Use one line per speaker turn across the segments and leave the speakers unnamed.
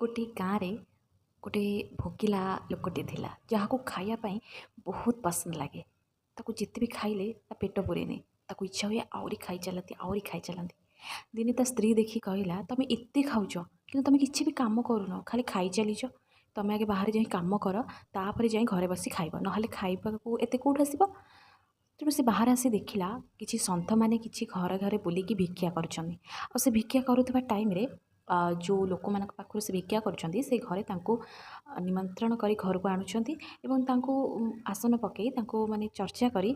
ଗୋଟିଏ ଗାଁରେ ଗୋଟେ ଭୋକିଲା ଲୋକଟିଏ ଥିଲା, ଯାହାକୁ ଖାଇବା ପାଇଁ ବହୁତ ପସନ୍ଦ ଲାଗେ। ତାକୁ ଯେତେ ବି ଖାଇଲେ ତା ପେଟ ପୂରେନି। ତାକୁ ଇଚ୍ଛା ହୁଏ ଆହୁରି ଖାଇ ଚାଲନ୍ତି, ଆହୁରି ଖାଇ ଚାଲନ୍ତି। ଦିନେ ତା ସ୍ତ୍ରୀ ଦେଖି କହିଲା, ତୁମେ ଏତେ ଖାଉଛ କିନ୍ତୁ ତୁମେ କିଛି ବି କାମ କରୁନ, ଖାଲି ଖାଇ ଚାଲିଛ। ତୁମେ ଆଗେ ବାହାରେ ଯାଇ କାମ କର, ତାପରେ ଯାଇ ଘରେ ବସି ଖାଇବ, ନହେଲେ ଖାଇବାକୁ ଏତେ କେଉଁଠୁ ଆସିବ? ତେଣୁ ସେ ବାହାରେ ଆସି ଦେଖିଲା କିଛି ସନ୍ଥମାନେ କିଛି ଘରେ ଘରେ ବୁଲିକି ଭିକ୍ଷା କରୁଛନ୍ତି। ଆଉ ସେ ଭିକ୍ଷା କରୁଥିବା ଟାଇମ୍ରେ ଯେଉଁ ଲୋକମାନଙ୍କ ପାଖରୁ ସେ ଭିକ୍ଷା କରୁଛନ୍ତି, ସେ ଘରେ ତାଙ୍କୁ ନିମନ୍ତ୍ରଣ କରି ଘରକୁ ଆଣୁଛନ୍ତି ଏବଂ ତାଙ୍କୁ ଆସନ ପକାଇ ତାଙ୍କୁ ମାନେ ଚର୍ଚ୍ଚା କରି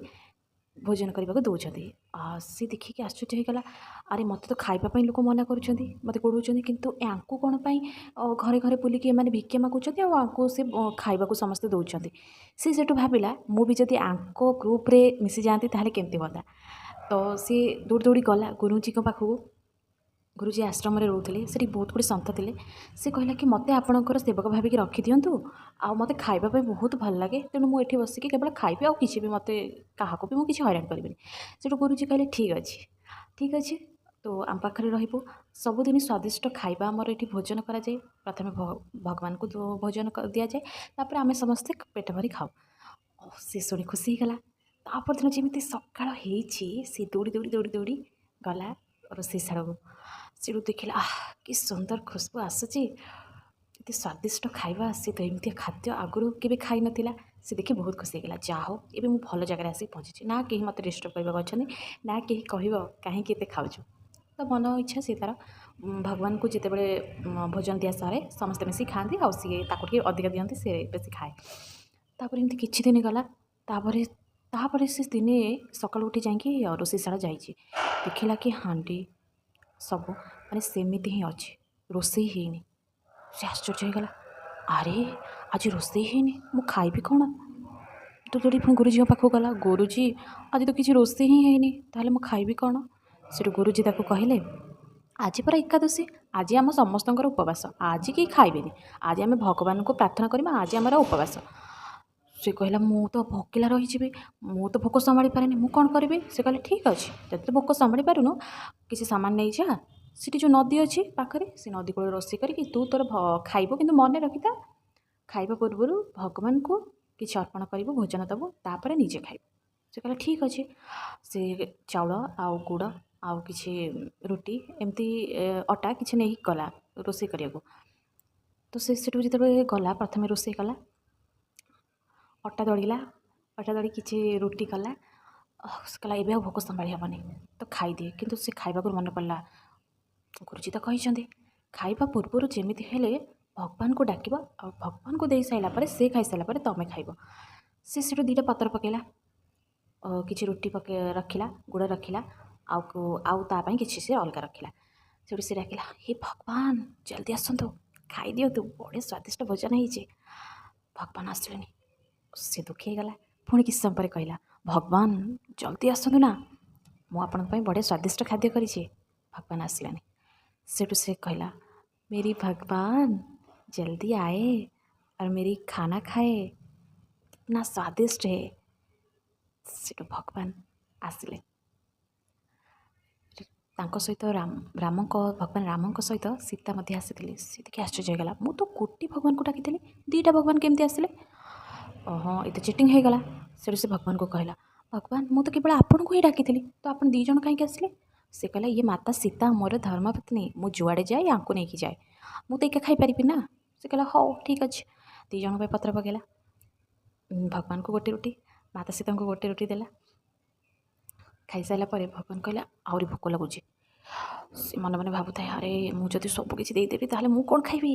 ଭୋଜନ କରିବାକୁ ଦେଉଛନ୍ତି। ସେ ଦେଖିକି ଆଶ୍ଚର୍ଯ୍ୟ ହେଇଗଲା, ଆରେ ମୋତେ ତ ଖାଇବା ପାଇଁ ଲୋକ ମନା କରୁଛନ୍ତି, ମୋତେ ଗୋଡ଼ଉଛନ୍ତି, କିନ୍ତୁ ୟାଙ୍କୁ କ'ଣ ପାଇଁ ଘରେ ଘରେ ବୁଲିକି ଏମାନେ ଭିକ୍ଷା ମାଗୁଛନ୍ତି ଆଉ ୟାଙ୍କୁ ସେ ଖାଇବାକୁ ସମସ୍ତେ ଦେଉଛନ୍ତି? ସେ ସେଠୁ ଭାବିଲା, ମୁଁ ବି ଯଦି ୟାଙ୍କ ଗ୍ରୁପ୍ରେ ମିଶିଯାଆନ୍ତି ତାହେଲେ କେମିତି ହୁଅନ୍ତା? ତ ସିଏ ଦୌଡ଼ି ଦୌଡ଼ି ଗଲା ଗୁରୁଜୀଙ୍କ ପାଖକୁ। ଗୁରୁଜୀ ଆଶ୍ରମରେ ରହୁଥିଲେ, ସେଠି ବହୁତ ଗୁଡ଼ିଏ ସନ୍ଥ ଥିଲେ। ସେ କହିଲା କି ମୋତେ ଆପଣଙ୍କର ସେବକ ଭାବିକି ରଖିଦିଅନ୍ତୁ, ଆଉ ମୋତେ ଖାଇବା ପାଇଁ ବହୁତ ଭଲ ଲାଗେ, ତେଣୁ ମୁଁ ଏଠି ବସିକି କେବଳ ଖାଇବି, ଆଉ କିଛି ବି ମୋତେ କାହାକୁ ବି ମୁଁ କିଛି ହଇରାଣ କରିବିନି। ସେଠୁ ଗୁରୁଜୀ କହିଲେ, ଠିକ୍ ଅଛି, ଠିକ୍ ଅଛି, ତୁ ଆମ ପାଖରେ ରହିବୁ। ସବୁଦିନ ସ୍ୱାଦିଷ୍ଟ ଖାଇବା ଆମର ଏଠି ଭୋଜନ କରାଯାଏ। ପ୍ରଥମେ ଭଗବାନଙ୍କୁ ଭୋଜନ ଦିଆଯାଏ, ତାପରେ ଆମେ ସମସ୍ତେ ପେଟ ଭରି ଖାଉ। ସେ ଶୁଣି ଖୁସି ହେଇଗଲା। ତାପରଦିନ ଯେମିତି ସକାଳ ହେଇଛି, ସେ ଦୌଡ଼ି ଦୌଡ଼ି ଦୌଡ଼ି ଦୌଡ଼ି ଗଲା ରୋଷେଇ ଶାଳକୁ। ସେଠୁ ଦେଖିଲା, ଆଃ, କି ସୁନ୍ଦର ଖୁସବୁ ଆସୁଛି, ଏତେ ସ୍ୱାଦିଷ୍ଟ ଖାଇବା। ସେ ତ ଏମିତିଆ ଖାଦ୍ୟ ଆଗରୁ କେବେ ଖାଇନଥିଲା। ସେ ଦେଖି ବହୁତ ଖୁସି ହେଇଗଲା, ଯାହା ହଉ, ଏବେ ମୁଁ ଭଲ ଜାଗାରେ ଆସିକି ପହଞ୍ଚିଛି। ନା କେହି ମୋତେ ଡିଷ୍ଟର୍ବ କରିବାକୁ ଅଛନ୍ତି, ନା କେହି କହିବ କାହିଁକି ଏତେ ଖାଉଛୁ। ତ ମନ ଇଚ୍ଛା ସିଏ ତା'ର ଭଗବାନଙ୍କୁ ଯେତେବେଳେ ଭୋଜନ ଦିଆ ସରେ, ସମସ୍ତେ ମିଶିକି ଖାଆନ୍ତି, ଆଉ ସିଏ ତାକୁ ଟିକେ ଅଧିକା ଦିଅନ୍ତି, ସେ ବେଶୀ ଖାଏ। ତାପରେ ଏମିତି କିଛି ଦିନ ଗଲା। ତାପରେ ସେ ଦିନେ ସକାଳୁ ଉଠି ଯାଇକି ରୋଷେଇଶାଳା ଯାଇଛି, ଦେଖିଲା କି ହାଣ୍ଡି ସବୁ ମାନେ ସେମିତି ହିଁ ଅଛି, ରୋଷେଇ ହେଇନି। ସେ ଆଶ୍ଚର୍ଯ୍ୟ ହେଇଗଲା, ଆରେ ଆଜି ରୋଷେଇ ହେଇନି, ମୁଁ ଖାଇବି କ'ଣ? ତ ଦୌଡ଼ି ପୁଣି ଗୁରୁଜୀଙ୍କ ପାଖକୁ ଗଲା। ଗୁରୁଜୀ, ଆଜି ତ କିଛି ରୋଷେଇ ହିଁ ହେଇନି, ତାହେଲେ ମୁଁ ଖାଇବି କ'ଣ? ସେଠୁ ଗୁରୁଜୀ ତାକୁ କହିଲେ, ଆଜି ପରା ଏକାଦଶୀ, ଆଜି ଆମ ସମସ୍ତଙ୍କର ଉପବାସ, ଆଜି କେହି ଖାଇବେନି, ଆଜି ଆମେ ଭଗବାନଙ୍କୁ ପ୍ରାର୍ଥନା କରିବା, ଆଜି ଆମର ଉପବାସ। ସେ କହିଲା, ମୁଁ ତ ଭୋକିଲା ରହିଯିବି, ମୁଁ ତ ଭୋକ ସମ୍ଭାଳି ପାରେନି, ମୁଁ କ'ଣ କରିବି? ସେ କହିଲେ, ଠିକ୍ ଅଛି, ଯଦି ତୁ ଭୋକ ସମ୍ଭାଳି ପାରୁନୁ, କିଛି ସାମାନ ନେଇଯା, ସେଠି ଯେଉଁ ନଦୀ ଅଛି ପାଖରେ, ସେ ନଦୀ କୂଳରେ ରୋଷେଇ କରିକି ତୁ ତୋର ଖାଇବୁ, କିନ୍ତୁ ମନେ ରଖିଥା, ଖାଇବା ପୂର୍ବରୁ ଭଗବାନଙ୍କୁ କିଛି ଅର୍ପଣ କରିବୁ, ଭୋଜନ ଦେବୁ, ତାପରେ ନିଜେ ଖାଇବୁ। ସେ କହିଲା, ଠିକ୍ ଅଛି। ସେ ଚାଉଳ ଆଉ ଗୁଡ଼ ଆଉ କିଛି ରୁଟି ଏମିତି ଅଟା କିଛି ନେଇକି ଗଲା ରୋଷେଇ କରିବାକୁ। ତ ସେ ସେଠୁ ଯେତେବେଳେ ଗଲା, ପ୍ରଥମେ ରୋଷେଇ କଲା, ଅଟା ଦଳିଲା, ଅଟା ଦଳି କିଛି ରୁଟି କଲା। ସେ କହିଲା, ଏବେ ଆଉ ଭୋକ ସମ୍ଭାଳି ହେବନି, ତ ଖାଇଦିଏ। କିନ୍ତୁ ସେ ଖାଇବାକୁ ମନେ ପଡ଼ିଲା, ଗୁରୁଜୀ ତ କହିଛନ୍ତି ଖାଇବା ପୂର୍ବରୁ ଯେମିତି ହେଲେ ଭଗବାନଙ୍କୁ ଡାକିବ, ଆଉ ଭଗବାନଙ୍କୁ ଦେଇ ସାରିଲା ପରେ, ସେ ଖାଇସାରିଲା ପରେ ତୁମେ ଖାଇବ। ସେ ସେଠୁ ଦୁଇଟା ପତ୍ର ପକାଇଲା, କିଛି ରୁଟି ପକାଇ ରଖିଲା, ଗୁଡ଼ ରଖିଲା, ଆଉ ତା ପାଇଁ କିଛି ସେ ଅଲଗା ରଖିଲା। ସେଠୁ ସେ ଡାକିଲା, ହେ ଭଗବାନ, ଜଲ୍ଦି ଆସନ୍ତୁ, ଖାଇଦିଅନ୍ତୁ, ବଢ଼ିଆ ସ୍ୱାଦିଷ୍ଟ ଭୋଜନ ହେଇଛି। ଭଗବାନ ଆସିଲେନି। ସେ ଦୁଃଖୀ ହେଇଗଲା। ପୁଣି କିଛି ସମୟ ପରେ କହିଲା, ଭଗବାନ, ଜଲ୍ଦି ଆସନ୍ତୁ ନା, ମୁଁ ଆପଣଙ୍କ ପାଇଁ ବଢ଼ିଆ ସ୍ୱାଦିଷ୍ଟ ଖାଦ୍ୟ କରିଛି। ଭଗବାନ ଆସିଲାନି। ସେଠୁ ସେ କହିଲା, मेरी भगवान जल्दी आए और मेरी खाना खाए, कितना स्वादिष्ट है। ସେଠୁ ଭଗବାନ ଆସିଲେ। ତାଙ୍କ ସହିତ ରାମ ରାମଙ୍କ ଭଗବାନ ରାମଙ୍କ ସହିତ ସୀତା ମଧ୍ୟ ଆସିଥିଲେ। ସେ ଦେଖି ଆଶ୍ଚର୍ଯ୍ୟ ହେଇଗଲା, ମୁଁ ତ ଗୋଟିଏ ଭଗବାନଙ୍କୁ ଡାକିଥିଲି, ଦୁଇଟା ଭଗବାନ କେମିତି ଆସିଲେ? ଓହୋ, ଏ ତ ଚିଟିଂ ହେଇଗଲା। ସେଠୁ ସେ ଭଗବାନଙ୍କୁ କହିଲା, ଭଗବାନ, ମୁଁ ତ କେବଳ ଆପଣଙ୍କୁ ହିଁ ଡାକିଥିଲି, ତ ଆପଣ ଦୁଇ ଜଣ କାହିଁକି ଆସିଲେ? ସେ କହିଲା, ଇଏ ମାତା ସୀତା ମୋର ଧର୍ମପତ୍ନୀ, ମୁଁ ଯୁଆଡ଼େ ଯାଏ ୟାଙ୍କୁ ନେଇକି ଯାଏ, ମୁଁ ତ ଏକା ଖାଇପାରିବି ନା। ସେ କହିଲା, ହଉ, ଠିକ୍ ଅଛି। ଦୁଇ ଜଣଙ୍କ ପାଇଁ ପତ୍ର ପକାଇଲା, ଭଗବାନଙ୍କୁ ଗୋଟେ ରୁଟି, ମାତା ସୀତାଙ୍କୁ ଗୋଟେ ରୁଟି ଦେଲା। ଖାଇସାରିଲା ପରେ ଭଗବାନ କହିଲା, ଆହୁରି ଭୋକ ଲାଗୁଛି। ସେ ମନେ ମନେ ଭାବୁଥାଏ, ଆରେ ମୁଁ ଯଦି ସବୁ କିଛି ଦେଇଦେବି ତାହେଲେ ମୁଁ କ'ଣ ଖାଇବି?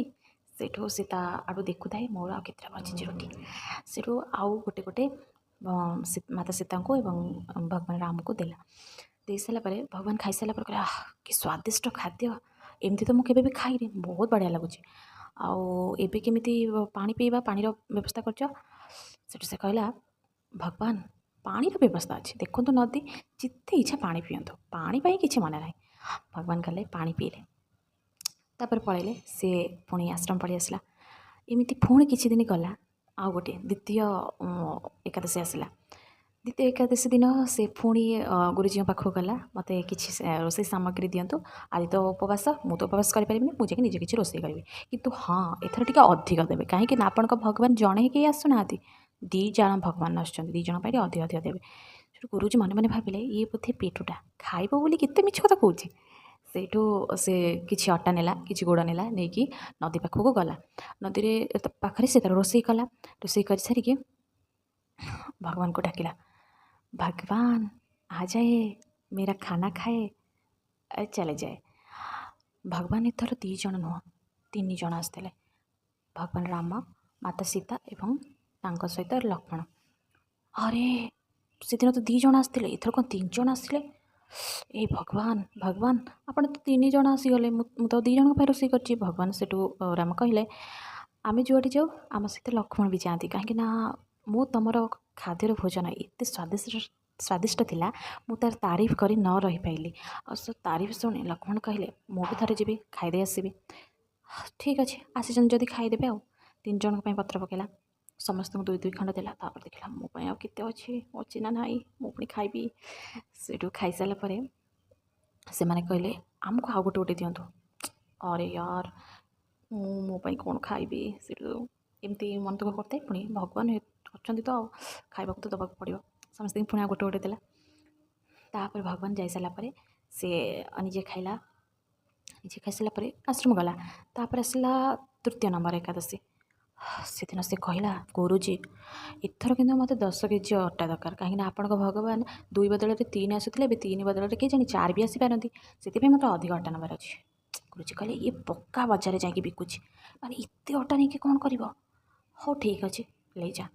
ସେଇଠୁ ସେ ତା ଆଡ଼ୁ ଦେଖୁଥାଏ, ମୋର ଆଉ କେତେଟା ବଞ୍ଚିଛି ରୁଟି? ସେଠୁ ଆଉ ଗୋଟେ ଗୋଟେ ମାତା ସୀତାଙ୍କୁ ଏବଂ ଭଗବାନ ରାମକୁ ଦେଲା। ଦେଇସାରିଲା ପରେ ଭଗବାନ ଖାଇସାରିଲା ପରେ କହିଲେ, ଆଃ, କି ସ୍ୱାଦିଷ୍ଟ ଖାଦ୍ୟ, ଏମିତି ତ ମୁଁ କେବେ ବି ଖାଇନି, ବହୁତ ବଢ଼ିଆ ଲାଗୁଛି। ଆଉ ଏବେ କେମିତି ପାଣି ପିଇବା? ପାଣିର ବ୍ୟବସ୍ଥା କରିଛ? ସେଠୁ ସେ କହିଲା, ଭଗବାନ, ପାଣିର ବ୍ୟବସ୍ଥା ଅଛି, ଦେଖନ୍ତୁ ନଦୀ, ଯେତେ ଇଚ୍ଛା ପାଣି ପିଅନ୍ତୁ, ପାଣି ପାଇଁ କିଛି ମନା ନାହିଁ। ଭଗବାନ ଗଲେ, ପାଣି ପିଇଲେ, ତାପରେ ପଳେଇଲେ। ସେ ପୁଣି ଆଶ୍ରମ ପଳେଇ ଆସିଲା। ଏମିତି ପୁଣି କିଛି ଦିନ ଗଲା, ଆଉ ଗୋଟିଏ ଦ୍ୱିତୀୟ ଏକାଦଶୀ ଆସିଲା। ଦ୍ୱିତୀୟ ଏକାଦଶୀ ଦିନ ସେ ପୁଣି ଗୁରୁଜୀଙ୍କ ପାଖକୁ ଗଲା, ମୋତେ କିଛି ରୋଷେଇ ସାମଗ୍ରୀ ଦିଅନ୍ତୁ, ଆଜି ତ ଉପବାସ, ମୁଁ ତ ଉପବାସ କରିପାରିବିନି, ମୁଁ ଯାଇକି ନିଜେ କିଛି ରୋଷେଇ କରିବି, କିନ୍ତୁ ହଁ ଏଥର ଟିକେ ଅଧିକ ଦେବେ, କାହିଁକି ନା ଆପଣଙ୍କ ଭଗବାନ ଜଣେ ହିଁ କେହି ଆସୁନାହାନ୍ତି, 2 ଜଣ ଭଗବାନ ଆସୁଛନ୍ତି, 2 ଜଣ ପାଇଁ ଟିକେ ଅଧିକ ଅଧିକ ଦେବେ। ସେଠୁ ଗୁରୁଜୀ ମନେ ମନେ ଭାବିଲେ ଇଏ ବୋଧେ ପେଟୁଟା ଖାଇବ ବୋଲି କେତେ ମିଛ କଥା କହୁଛି। ସେଇଠୁ ସେ କିଛି ଅଟା ନେଲା, କିଛି ଗୁଡ଼ ନେଲା, ନେଇକି ନଦୀ ପାଖକୁ ଗଲା। ନଦୀରେ ପାଖରେ ସେ ତାର ରୋଷେଇ କଲା। ରୋଷେଇ କରିସାରିକି ଭଗବାନଙ୍କୁ ଡାକିଲା, ଭଗବାନ आ जाए, मेरा खाना खाए चले जाए। ଭଗବାନ ଏଥର 2 ଜଣ ନୁହଁ 3 ଜଣ ଆସିଥିଲେ, ଭଗବାନ ରାମ, ମାତା ସୀତା ଏବଂ ତାଙ୍କ ସହିତ ଲକ୍ଷ୍ମଣ। ଆରେ ସେଦିନ ତ 2 ଜଣ ଆସିଥିଲେ, ଏଥର କ'ଣ 3 ଜଣ ଆସିଲେ? ଏ ଭଗବାନ, ଭଗବାନ ଆପଣ ତ 3 ଜଣ ଆସିଗଲେ, ମୁଁ ତ 2 ଜଣଙ୍କ ପାଇଁ ରୋଷେଇ କରିଛି। ଭଗବାନ ସେଠୁ ରାମ କହିଲେ, ଆମେ ଯୁଆଡ଼େ ଯାଉ ଆମ ସହିତ ଲକ୍ଷ୍ମଣ ବି ଯାଆନ୍ତି, କାହିଁକି ନା ମୁଁ ତୁମର ଖାଦ୍ୟର ଭୋଜନ ଏତେ ସ୍ୱାଦିଷ୍ଟ ଥିଲା, ମୁଁ ତାର ତାରିଫ କରି ନ ରହିପାରିଲି। ଆଉ ସେ ତାରିଫ ଶୁଣି ଲକ୍ଷ୍ମଣ କହିଲେ, ମୁଁ ବି ଥରେ ଯିବି ଖାଇଦେଇ ଆସିବି। ଠିକ୍ ଅଛି, ଆସିଛନ୍ତି ଯଦି ଖାଇଦେବେ। ଆଉ 3 ଜଣଙ୍କ ପାଇଁ ପତ୍ର ପକାଇଲା, ସମସ୍ତଙ୍କୁ 2 2 ଖଣ୍ଡ ଦେଲା। ତାପରେ ଦେଖିଲା ମୋ ପାଇଁ ଆଉ କେତେ ଅଛି, ଅଛି ନା ନାହିଁ, ମୁଁ ପୁଣି ଖାଇବି। ସେଇଠୁ ଖାଇସାରିଲା ପରେ ସେମାନେ କହିଲେ, ଆମକୁ ଆଉ ଗୋଟେ ଗୋଟେ ଦିଅନ୍ତୁ। ଆରେ ୟାର ମୁଁ ମୋ ପାଇଁ କ'ଣ ଖାଇବି? ସେଇଠୁ ଏମିତି ମନ ଦୁଃଖ କରିଥାଏ। ପୁଣି ଭଗବାନ ଅଛନ୍ତି ତ ଆଉ ଖାଇବାକୁ ତ ଦେବାକୁ ପଡ଼ିବ। ସମସ୍ତଙ୍କୁ ପୁଣି ଆଉ ଗୋଟେ ଗୋଟେ ଦେଲା। ତାପରେ ଭଗବାନ ଯାଇସାରିଲା ପରେ ସେ ନିଜେ ଖାଇଲା। ନିଜେ ଖାଇସାରିଲା ପରେ ଆଶ୍ରମ ଗଲା। ତାପରେ ଆସିଲା ତୃତୀୟ ନମ୍ବର ଏକାଦଶୀ। ସେଦିନ ସେ କହିଲା, ଗୁରୁଜୀ ଏଥର କିନ୍ତୁ ମୋତେ 10 କେଜି ଅଟା ଦରକାର, କାହିଁକିନା ଆପଣଙ୍କ ଭଗବାନ 2 ବଦଳରେ 3 ଆସୁଥିଲେ, ଏବେ 3 ବଦଳରେ କେଜାଣି ଜାଣି 4 ବି ଆସିପାରନ୍ତି, ସେଥିପାଇଁ ମୋତେ ଅଧିକ ଅଟା ନେବାର ଅଛି। ଗୁରୁଜୀ କହିଲେ, ଇଏ ପକ୍କା ବଜାରରେ ଯାଇକି ବିକୁଛି, ମାନେ ଏତେ ଅଟା ନେଇକି କ'ଣ କରିବ? ହଉ ଠିକ୍ ଅଛି, ନେଇଯା।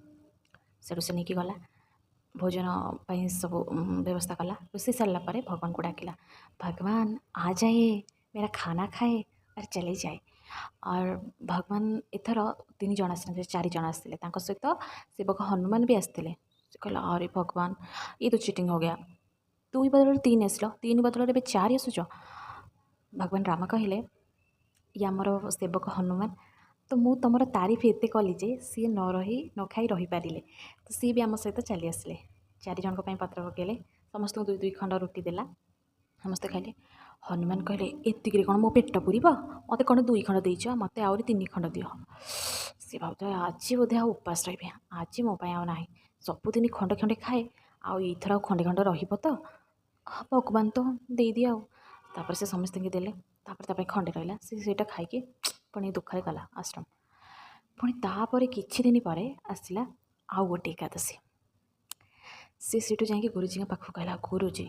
ସେଠୁ ସେ ନେଇକି ଗଲା, ଭୋଜନ ପାଇଁ ସବୁ ବ୍ୟବସ୍ଥା କଲା। ରୋଷେଇ ସାରିଲା ପରେ ଭଗବାନଙ୍କୁ ଡାକିଲା, ଭଗବାନ ଆ ଯାଏ, ମେରା ଖାନା ଖାଏ ଅର୍ ଚଲେ ଯାଏ। और ଭଗବାନ ଏଥର 3 ଜଣ ଆସିନଥିଲେ, 4 ଜଣ ଆସିଥିଲେ। ତାଙ୍କ ସହିତ ସେବକ ହନୁମାନ ବି ଆସିଥିଲେ। ସେ କହିଲା, ଆରେ ଭଗବାନ ଇଏ ତ ଚିଟିଂ हो गया, 2 ବଦଳରେ 3 ଆସିଲ, 3 ବଦଳରେ ଏବେ 4 ଆସୁଛ। ଭଗବାନ ରାମ କହିଲେ, ଇଏ ଆମର ସେବକ ହନୁମାନ, ତ ମୁଁ ତୁମର ତାରିଫ ଏତେ କଲି ଯେ ସିଏ ନ ରହି ନ ଖାଇ ରହିପାରିଲେ, ତ ସିଏ ବି ଆମ ସହିତ ଚାଲି ଆସିଲେ। 4 ଜଣଙ୍କ ପାଇଁ ପତ୍ର ପକାଇଲେ, ସମସ୍ତଙ୍କୁ 2 2 ଖଣ୍ଡ ରୁଟି ଦେଲା, ସମସ୍ତେ ଖାଇଲେ। ହନୁମାନ କହିଲେ, ଏତିକିରେ କ'ଣ ମୋ ପେଟ ପୁରିବ? ମୋତେ କ'ଣ 2 ଖଣ୍ଡ ଦେଇଛ, ମୋତେ ଆହୁରି 3 ଖଣ୍ଡ ଦିଅ। ସିଏ ଭାବୁଥାଏ ଆଜି ବୋଧେ ଆଉ ଉପାସ ରହିବେ, ଆଜି ମୋ ପାଇଁ ଆଉ ନାହିଁ, ସବୁଦିନ ଖଣ୍ଡେ ଖଣ୍ଡେ ଖାଏ, ଆଉ ଏଇଥର ଆଉ ଖଣ୍ଡେ ଖଣ୍ଡେ ରହିବ ତ, ଭଗବାନ ତ ଦେଇଦିଅ ଆଉ। ତାପରେ ସେ ସମସ୍ତଙ୍କୁ ଦେଲେ। ତାପରେ ତା ପାଇଁ ଖଣ୍ଡେ ରହିଲା, ସେ ସେଇଟା ଖାଇକି ପୁଣି ଦୁଃଖରେ ଗଲା ଆଶ୍ରମ। ପୁଣି ତାପରେ କିଛି ଦିନ ପରେ ଆସିଲା ଆଉ ଗୋଟେ ଏକାଦଶୀ। ସେ ସେଇଠୁ ଯାଇକି ଗୁରୁଜୀଙ୍କ ପାଖକୁ କହିଲା, ଗୁରୁଜୀ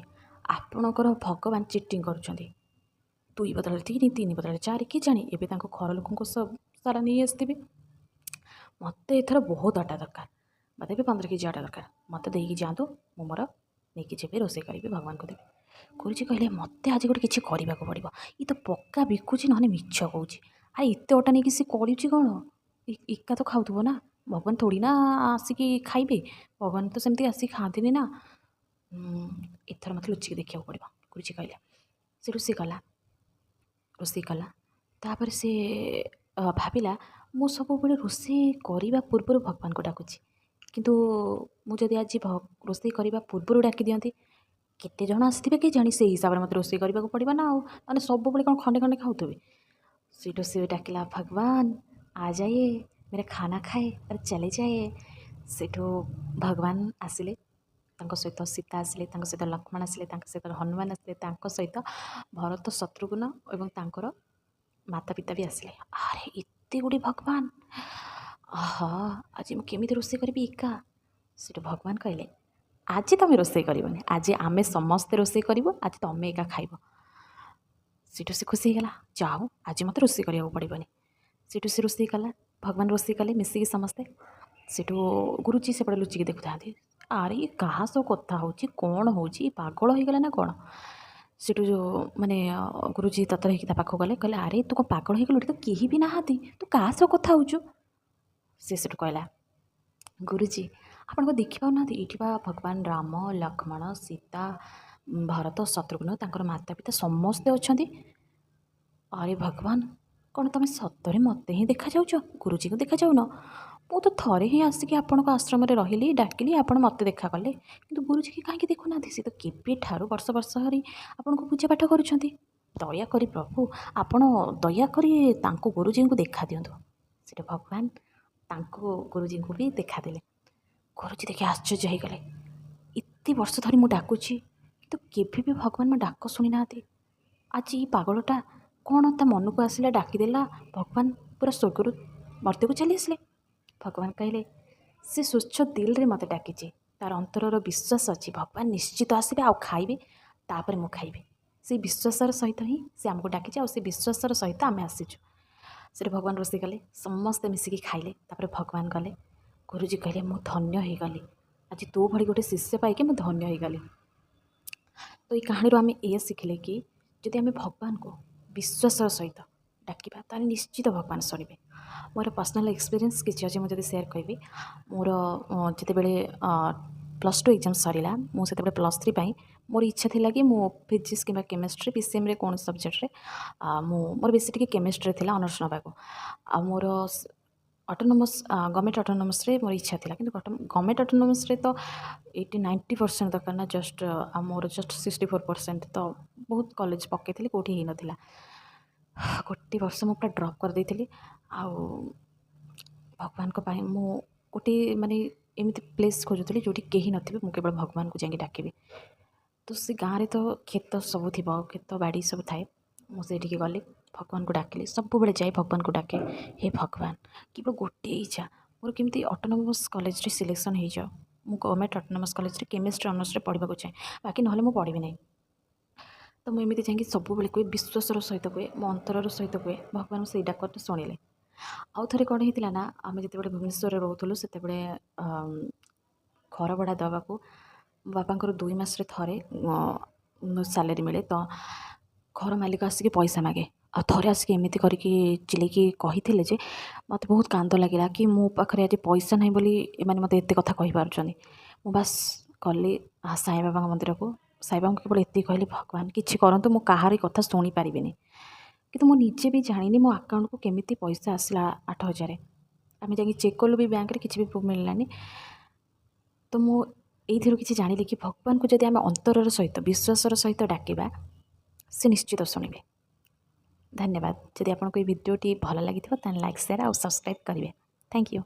ଆପଣଙ୍କର ଭଗବାନ ଚିଟିଂ କରୁଛନ୍ତି, 2 ବଦଳରେ 3, 3 ବଦଳରେ 4, କି ଜାଣି ଏବେ ତାଙ୍କ ଘର ଲୋକଙ୍କୁ ସାରା ନେଇ ଆସିଥିବେ। ମୋତେ ଏଥର ବହୁତ ଅଟା ଦରକାର, ମୋତେ ଏବେ 15 କେଜି ଅଟା ଦରକାର, ମୋତେ ଦେଇକି ଯାଆନ୍ତୁ, ମୁଁ ମୋର ନେଇକି ଯିବି, ରୋଷେଇ କରିବି, ଭଗବାନଙ୍କୁ ଦେବି। ଗୁରୁଜୀ କହିଲେ, ମୋତେ ଆଜି ଗୋଟେ କିଛି କରିବାକୁ ପଡ଼ିବ, ଇଏ ତ ପକ୍କା ବିକୁଛି, ନହେଲେ ମିଛ କହୁଛି। ଆରେ ଏତେ ଅଟା ନେଇକି ସେ କରୁଛି କ'ଣ? ଏକା ତ ଖାଉଥିବ ନା, ଭଗବାନ ଥୋଡ଼ି ନା ଆସିକି ଖାଇବେ, ଭଗବାନ ତ ସେମିତି ଆସିକି ଖାଆନ୍ତିନି ନା। ଏଥର ମୋତେ ଲୁଚିକି ଦେଖିବାକୁ ପଡ଼ିବ, ଗୁରୁଜୀ କହିଲେ। ସେ ରୋଷେଇ କଲା, ରୋଷେଇ କଲା। ତାପରେ ସେ ଭାବିଲା, ମୁଁ ସବୁବେଳେ ରୋଷେଇ କରିବା ପୂର୍ବରୁ ଭଗବାନଙ୍କୁ ଡାକୁଛି, କିନ୍ତୁ ମୁଁ ଯଦି ଆଜି ରୋଷେଇ କରିବା ପୂର୍ବରୁ ଡାକି ଦିଅନ୍ତି, କେତେ ଜଣ ଆସିଥିବେ କେଜାଣି, ସେଇ ହିସାବରେ ମୋତେ ରୋଷେଇ କରିବାକୁ ପଡ଼ିବ ନା ଆଉ, ମାନେ ସବୁବେଳେ କ'ଣ ଖଣ୍ଡେ ଖଣ୍ଡେ ଖାଉଥିବେ। ସେଇଠୁ ସେ ଡାକିଲା, ଭଗବାନ ଆ ଯାଏ, ମେରା ଖାନା ଖାଏ ଅର୍ ଚଲେ ଯାଏ। ସେଇଠୁ ଭଗବାନ ଆସିଲେ, ତାଙ୍କ ସହିତ ସୀତା ଆସିଲେ, ତାଙ୍କ ସହିତ ଲକ୍ଷ୍ମଣ ଆସିଲେ, ତାଙ୍କ ସହିତ ହନୁମାନ ଆସିଲେ, ତାଙ୍କ ସହିତ ଭରତ ଶତ୍ରୁଘ୍ନ ଏବଂ ତାଙ୍କର ମାତା ପିତା ବି ଆସିଲେ। ଆରେ ଏତେ ଗୁଡ଼ିଏ ଭଗବାନ, ଆହା ଆଜି ମୁଁ କେମିତି ରୋଷେଇ କରିବି ଏକା? ସେଇଠୁ ଭଗବାନ କହିଲେ, ଆଜି ତୁମେ ରୋଷେଇ କରିବନି, ଆଜି ଆମେ ସମସ୍ତେ ରୋଷେଇ କରିବୁ, ଆଜି ତୁମେ ଏକା ଖାଇବ। ସେଇଠୁ ସେ ଖୁସି ହେଇଗଲା, ଯାହା ହଉ ଆଜି ମୋତେ ରୋଷେଇ କରିବାକୁ ପଡ଼ିବନି। ସେଇଠୁ ସେ ରୋଷେଇ କଲା, ଭଗବାନ ରୋଷେଇ କଲେ ମିଶିକି ସମସ୍ତେ। ସେଇଠୁ ଗୁରୁଜୀ ସେପଟେ ଲୁଚିକି ଦେଖୁଥାନ୍ତି, ଆରେ ଇଏ କାହା ସହ କଥା ହେଉଛି, କ'ଣ ହେଉଛି, ପାଗଳ ହେଇଗଲା ନା କ'ଣ? ସେଇଠୁ ମାନେ ଗୁରୁଜୀ ତରତର ହେଇକି ତା ପାଖକୁ ଗଲେ, କହିଲେ ଆରେ ତୁ କ'ଣ ପାଗଳ ହେଇଗଲୁ, ଏଠି ତ କେହି ବି ନାହାନ୍ତି, ତୁ କାହା ସହ କଥା ହେଉଛୁ? ସେ ସେଠୁ କହିଲା, ଗୁରୁଜୀ ଆପଣ କ'ଣ ଦେଖିପାରୁନାହାନ୍ତି, ଏଇଠି ବା ଭଗବାନ ରାମ, ଲକ୍ଷ୍ମଣ, ସୀତା, ଭରତ, ଶତ୍ରୁଘ୍ନ, ତାଙ୍କର ମାତା ପିତା ସମସ୍ତେ ଅଛନ୍ତି। ଆରେ ଭଗବାନ, କ'ଣ ତୁମେ ସତରେ ମୋତେ ହିଁ ଦେଖାଯାଉଛ, ଗୁରୁଜୀଙ୍କୁ ଦେଖାଯାଉନ? ମୁଁ ତ ଥରେ ହିଁ ଆସିକି ଆପଣଙ୍କ ଆଶ୍ରମରେ ରହିଲି, ଡାକିଲି, ଆପଣ ମୋତେ ଦେଖା କଲେ, କିନ୍ତୁ ଗୁରୁଜୀ କାହିଁକି ଦେଖୁନାହାନ୍ତି? ସେ ତ କେବେଠାରୁ ବର୍ଷ ବର୍ଷ ଧରି ଆପଣଙ୍କୁ ପୂଜା ପାଠ କରୁଛନ୍ତି। ଦୟାକରି ପ୍ରଭୁ, ଆପଣ ଦୟାକରି ତାଙ୍କୁ ଗୁରୁଜୀଙ୍କୁ ଦେଖା ଦିଅନ୍ତୁ। ସେଠି ଭଗବାନ ତାଙ୍କୁ ଗୁରୁଜୀଙ୍କୁ ବି ଦେଖାଦେଲେ। ଗୁରୁଜୀ ଦେଖି ଆଶ୍ଚର୍ଯ୍ୟ ହେଇଗଲେ, ଏତେ ବର୍ଷ ଧରି ମୁଁ ଡାକୁଛି କିନ୍ତୁ କେବେ ବି ଭଗବାନ ମୋ ଡାକ ଶୁଣିନାହାନ୍ତି। ଆଜି ଏଇ ପାଗଳଟା କ'ଣ ତା ମନକୁ ଆସିଲା, ଡାକିଦେଲା, ଭଗବାନ ପୁରା ସ୍ୱର୍ଗରୁ ମର୍ତ୍ତ୍ୟକୁ ଚାଲି ଆସିଲେ। ଭଗବାନ କହିଲେ, ସେ ସ୍ୱଚ୍ଛ ଦିଲରେ ମୋତେ ଡାକିଛି, ତାର ଅନ୍ତରର ବିଶ୍ୱାସ ଅଛି ଭଗବାନ ନିଶ୍ଚିତ ଆସିବେ ଆଉ ଖାଇବେ, ତାପରେ ମୁଁ ଖାଇବି। ସେଇ ବିଶ୍ୱାସର ସହିତ ହିଁ ସେ ଆମକୁ ଡାକିଛି ଆଉ ସେ ବିଶ୍ୱାସର ସହିତ ଆମେ ଆସିଛୁ। ସେଠି ଭଗବାନ ରୋଷେଇ କଲେ, ସମସ୍ତେ ମିଶିକି ଖାଇଲେ। ତାପରେ ଭଗବାନ ଗଲେ। ଗୁରୁଜୀ କହିଲେ, ମୁଁ ଧନ୍ୟ ହେଇଗଲି, ଆଜି ତୋ ଭଳି ଗୋଟେ ଶିଷ୍ୟ ପାଇକି ମୁଁ ଧନ୍ୟ ହେଇଗଲି। ତ ଏଇ କାହାଣୀରୁ ଆମେ ଏଇଆ ଶିଖିଲେ କି ଯଦି ଆମେ ଭଗବାନଙ୍କୁ ବିଶ୍ୱାସର ସହିତ ଡାକିବା, ତାହେଲେ ନିଶ୍ଚିତ ଭଗବାନ ଶୁଣିବେ। ମୋର ପର୍ସନାଲ୍ ଏକ୍ସପିରିଏନ୍ସ କିଛି ଅଛି, ମୁଁ ଯଦି ସେୟାର କରିବି। ମୋର ଯେତେବେଳେ +2 ଏକ୍ଜାମ୍ ସରିଲା, ମୁଁ ସେତେବେଳେ +3 ପାଇଁ ମୋର ଇଚ୍ଛା ଥିଲା କି ମୁଁ ଫିଜିକ୍ସ କିମ୍ବା କେମିଷ୍ଟ୍ରି, ପିସିଏମ୍ରେ କୌଣସି ସବଜେକ୍ଟରେ, ମୁଁ ମୋର ବେଶୀ ଟିକେ କେମିଷ୍ଟ୍ରି ଥିଲା ଅନର୍ସ ନେବାକୁ। ଆଉ ମୋର ଅଟୋନମସ୍, ଗଭର୍ଣ୍ଣମେଣ୍ଟ ଅଟୋନମସ୍ରେ ମୋର ଇଚ୍ଛା ଥିଲା, କିନ୍ତୁ ଗଭର୍ଣ୍ଣମେଣ୍ଟ ଅଟୋନମସ୍ରେ ତ 80-90% ଦରକାର ନା ଜଷ୍ଟ, ଆଉ ମୋର ଜଷ୍ଟ 64%। ତ ବହୁତ କଲେଜ ପକାଇଥିଲି, କେଉଁଠି ହେଇନଥିଲା। ଗୋଟେ ବର୍ଷ ମୁଁ ପୁରା ଡ୍ରପ୍ କରିଦେଇଥିଲି। ଆଉ ଭଗବାନଙ୍କ ପାଇଁ ମୁଁ ଗୋଟିଏ ମାନେ ଏମିତି ପ୍ଲେସ୍ ଖୋଜୁଥିଲି ଯେଉଁଠି କେହି ନଥିବେ, ମୁଁ କେବଳ ଭଗବାନଙ୍କୁ ଯାଇକି ଡାକିବି। ତ ସେ ଗାଁରେ ତ କ୍ଷେତ ସବୁ ଥିବ, କ୍ଷେତ ବାଡ଼ି ସବୁ ଥାଏ। ମୁଁ ସେଇଠିକି ଗଲି, ଭଗବାନଙ୍କୁ ଡାକିଲି। ସବୁବେଳେ ଯାଇ ଭଗବାନଙ୍କୁ ଡାକେ, ହେ ଭଗବାନ, କେବଳ ଗୋଟିଏ ଇଚ୍ଛା ମୋର, କେମିତି ଅଟୋନମସ୍ କଲେଜରେ ସିଲେକ୍ସନ୍ ହେଇଯାଉ। ମୁଁ ଗଭର୍ଣ୍ଣମେଣ୍ଟ ଅଟୋନମସ୍ କଲେଜରେ କେମିଷ୍ଟ୍ରି ଅନର୍ସରେ ପଢ଼ିବାକୁ ଚାହେଁ, ବାକି ନହେଲେ ମୁଁ ପଢ଼ିବି ନାହିଁ। ତ ମୁଁ ଏମିତି ଯାଇକି ସବୁବେଳେ କୁହେ, ବିଶ୍ୱାସର ସହିତ କୁହେ, ମୋ ଅନ୍ତରର ସହିତ କୁହେ। ଭଗବାନ ସେଇ ଡାକଟା ଶୁଣିଲେ। ଆଉ ଥରେ କ'ଣ ହେଇଥିଲା ନା, ଆମେ ଯେତେବେଳେ ଭୁବନେଶ୍ୱରରେ ରହୁଥିଲୁ, ସେତେବେଳେ ଘର ଭଡ଼ା ଦେବାକୁ ମୋ ବାପାଙ୍କର 2 ମାସରେ ଥରେ ସାଲେରୀ ମିଳେ। ତ ଘର ମାଲିକ ଆସିକି ପଇସା ମାଗେ। ଆଉ ଥରେ ଆସିକି ଏମିତି କରିକି ଚିଲେଇକି କହିଥିଲେ ଯେ ମୋତେ ବହୁତ କାନ୍ଦ ଲାଗିଲା କି ମୋ ପାଖରେ ଆଜି ପଇସା ନାହିଁ ବୋଲି ଏମାନେ ମୋତେ ଏତେ କଥା କହିପାରୁଛନ୍ତି। ମୁଁ ବାସ୍ ଗଲି ସାଇବାବାଙ୍କ ମନ୍ଦିରକୁ। ସାଇବାବାଙ୍କୁ କେବଳ ଏତିକି କହିଲି, ଭଗବାନ କିଛି କରନ୍ତୁ, ମୁଁ କାହାରି କଥା ଶୁଣିପାରିବିନି। କିନ୍ତୁ ମୁଁ ନିଜେ ବି ଜାଣିନି ମୋ ଆକାଉଣ୍ଟକୁ କେମିତି ପଇସା ଆସିଲା 8,000। ଆମେ ଯାଇକି ଚେକ୍ କଲୁ ବି ବ୍ୟାଙ୍କରେ, କିଛି ବି ପ୍ରୁଫ୍ ମିଳିଲାନି। ତ ମୁଁ ଏଇଥିରୁ କିଛି ଜାଣିଲି କି ଭଗବାନଙ୍କୁ ଯଦି ଆମେ ଅନ୍ତରର ସହିତ, ବିଶ୍ୱାସର ସହିତ ଡାକିବା, ସେ ନିଶ୍ଚିତ ଶୁଣିବେ। ଧନ୍ୟବାଦ। ଯଦି ଆପଣଙ୍କୁ ଏଇ ଭିଡ଼ିଓଟି ଭଲ ଲାଗିଥିବ, ତାହେଲେ ଲାଇକ୍, ସେୟାର ଆଉ ସବସ୍କ୍ରାଇବ୍ କରିବେ। Thank you.